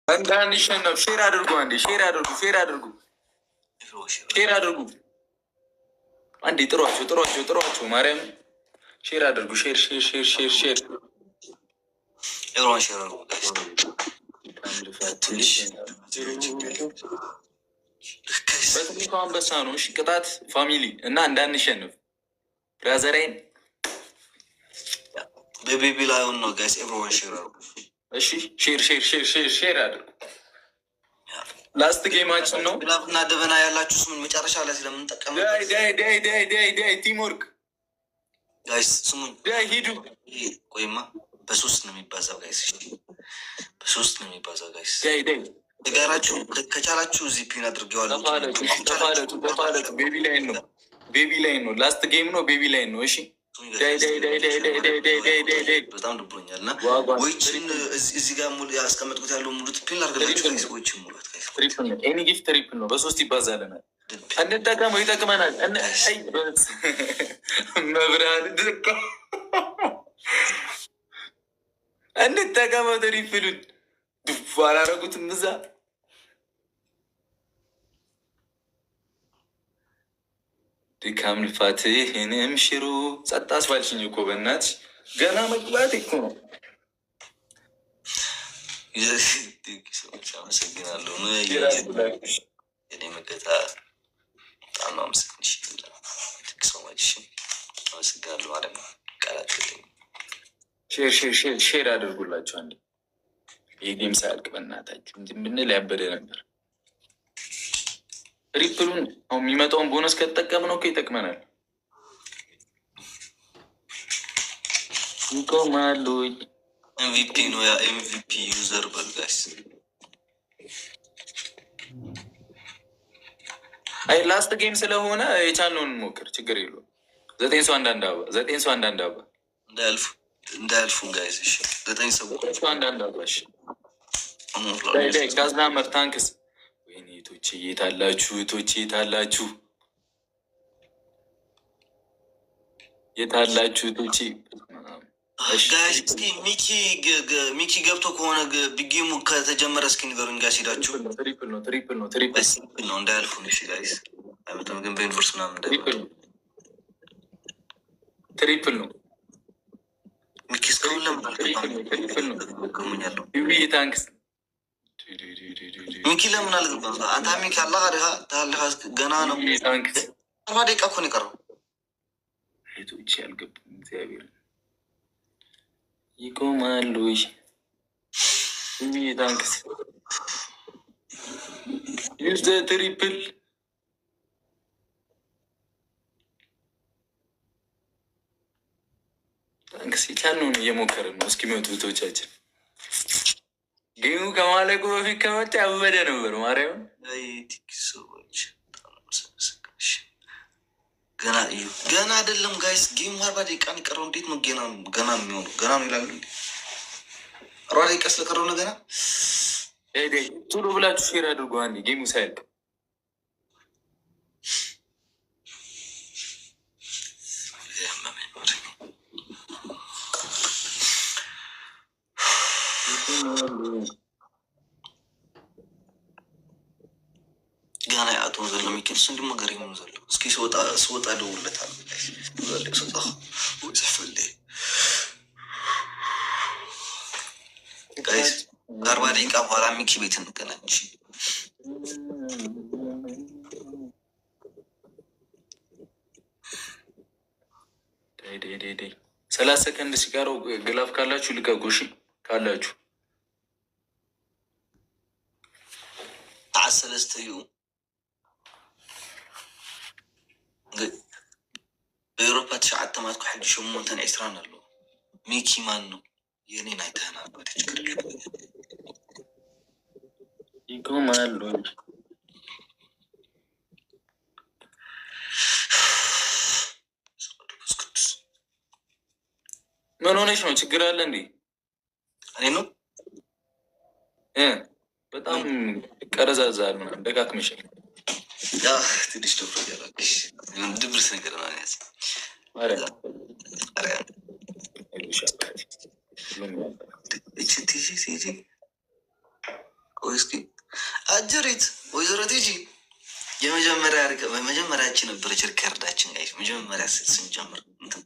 እንዳንሸነፍ share አድርጉ። አንዴ share አድርጉ፣ share አድርጉ፣ share አድርጉ። አንዴ ጥሯቸው፣ ጥሯቸው፣ ጥሯቸው። ማርያም share አድርጉ። Share, share, share, share, share። Everyone share አድርጉ guys። ትንሽ በትንሿ አንበሳ ነው። እሺ ቅጣት family እና እንዳንሸንፍ brother ኤን። በ baby lion ነው guys። Everyone share አድርጉ። እሺ share, share, share, share, share አድርጉ። Last game ኣችን ነው። Glove እና ደበና ያላችሁ ስሙን መጨረሻ ላይ ስለምንጠቀም ዳይ ዳይ ዳይ ዳይ ዳይ ዳይ፣ teamwork። Guys ስሙኝ፣ ዳይ ሂዱ። ቆይማ በሶስት ነው የሚባዛው guys። በሶስት ነው የሚባዛው guys። ዳይ ዳይ። ንገራችሁ ከቻላችሁ እዚህ pin አድርጌዋለሁ። ተፋለጡ፣ ተፋለጡ፣ ተፋለጡ። Baby lion ነው፣ baby lion ነው። Last game ነው፣ baby lion ነው። እሺ ዳይ ዳይ ዳይ ዳይ ዳይ ዳይ ዳይ ዳይ ዳይ ዳይ። በጣም ደብሮኛል እና ወይችን እዚህ ጋር ሙሉ ያስቀመጥኩት ያለው ሙሉት pin ላድርግላችሁ guys። ወይችን ሙሉት guys። Triple ነው። Any gift triple ነው። በሶስት ይባዛልናል። እንጠቀመው፣ ይጠቅመናል። መብርሃን እንጠቀመው። Triple ኡን ድፉ አላረጉትም እዛ። ድካም ልፋትህንም ሽሩ። ጸጥ አስባልሽኝ እኮ በእናትሽ፣ ገና መግባት እኮ ነው። አመሰግናለሁ። የኔ መገታ በጣም ነው አመሰግንሽ። ሰማች አመሰግናለሁ ማለት ነው። ቃላት የለኝም። Share, share, share, share አድርጉላቸው። አንዴ ይህ game ሳያልቅ በእናታችሁ እንትን ብንል ያበደ ነበር። Triple ኡን አሁን የሚመጣውን ቦነስ ከተጠቀምነው እኮ ይጠቅመናል። ይቆማሉ። MVP ነው ያ MVP user በል guys። አይ last game ስለሆነ የቻልነውን እንሞክር፣ ችግር የለውም። ዘጠኝ ሰው አንዳንድ አበባ፣ ዘጠኝ ሰው አንዳንድ አበባ። እንዳያልፉ እንዳያልፉ guys። እሺ ዘጠኝ ሰው። ዘጠኝ ሰው አንዳንድ አበባ። እሺ ዳይ ካዝናመር thanks። ወይኔ ቶቼ የታላችሁ? ቶቼ የታላችሁ? የታላችሁ ቶቼ? Guys እስኪ ሚኪ ገብቶ ከሆነ game ኡ ከተጀመረ እስኪ ንገሩኝ guys ሄዳችሁ። Triple ነው፣ triple ነው፣ triple ነው እንዳያልፉ። እሺ guys አይመጣም ግን በ universe ምናምን እንዳይመጡ። Triple ነው። ሚኪ እስካሁን ለምን Triple ነው፣ triple ነው። አልገባም? ዩቢ thanks። ሚኪ ለምን አልገባም? አንተ ሚኪ አላ ታለኻ ገና ነው። Thanks። 40 ደቂቃ እኮ ነው የቀረው። እህቶቼ አልገቡም። እግዚአብሔር ይቆማሉ። ዩቢ thanks። Use the triple። Thanks። የቻልነውን እየሞከርን ነው። እስኪመጡ እህቶቻችን game ኡ ከማለቁ በፊት ከመጣ ያበደ ነበር። ማርያም። ሰዎች ገና እዩ ገና አይደለም guys፣ game ኡ 40 ደቂቃ ነው የቀረው። እንዴት ነው ገና ገና የሚሆነው? ገና ነው ይላሉ። እንዴ 40 ደቂቃ ስለቀረው ነው ገና። ቶሎ ብላችሁ share አድርጉ። አንዴ game ኡ ሳያልቅ። ገና ይኣትዎ ዘሎ ሚኪ ንሱ ድማ ገሪሙ ዘሎ። እስኪ ስወጣ ስወጣ እደውልለታለሁ። ስወጣ ወይ ፅሕፈልይ guys። ከ40 ደቂቃ በኋላ ሚኪ ቤት እንገናኝ። እሺ። ዳይ ዳይ ዳይ። 30 ሰከንድ ሲቀረው glove ካላችሁ ልቀቁ። እሺ ካላችሁ። ሰዓት 3 እዩ። ብኤውሮፓ 9 ማለት ሕጂ 8:20 ኣለዎ። ሚኪ ማን ነው? የኔን አይተህና ችግር የለም። ይቆማሉ። ቅዱስ ቅዱስ። ምን ሆነሽ ነው? ችግር አለ እንዴ? እኔ ነው። በጣም ቀረዛዛል ምናምን ደጋግመሻል። Yeah ትንሽ ደብሮኛል። እባክሽ ድብርት ነገር ነው ያዝ። ማርያም አይዞሽ አባቴ፣ ሁሉም ያልፋል። እቺ ቲጂ ቲጂ ቆይ እስኪ አጀሪት ወይዘሮ ቲጂ የመጀመሪያ መጀመሪያችን ነበረች record ኣችን guys። መጀመሪያ ስንጀምር እንትን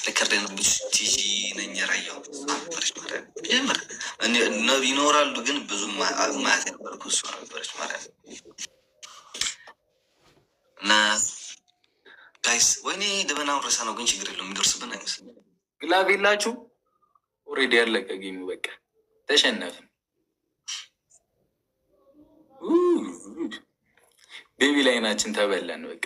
record የነበረች ቲጂ ነኝ ራያው ነበረች ማለት መጀመሪያ ይኖራሉ፣ ግን ብዙ ማያት የነበርኩ እሷ ነበረች ማለት እና guys ወይኔ ደበናውን ረሳ ነው፣ ግን ችግር የለውም፣ የሚደርስብን አይመስልም። Glove የላችሁ። Already ያለቀ game ኡ፣ በቃ ተሸነፍን። Baby lion ኣችን ተበላን። በቃ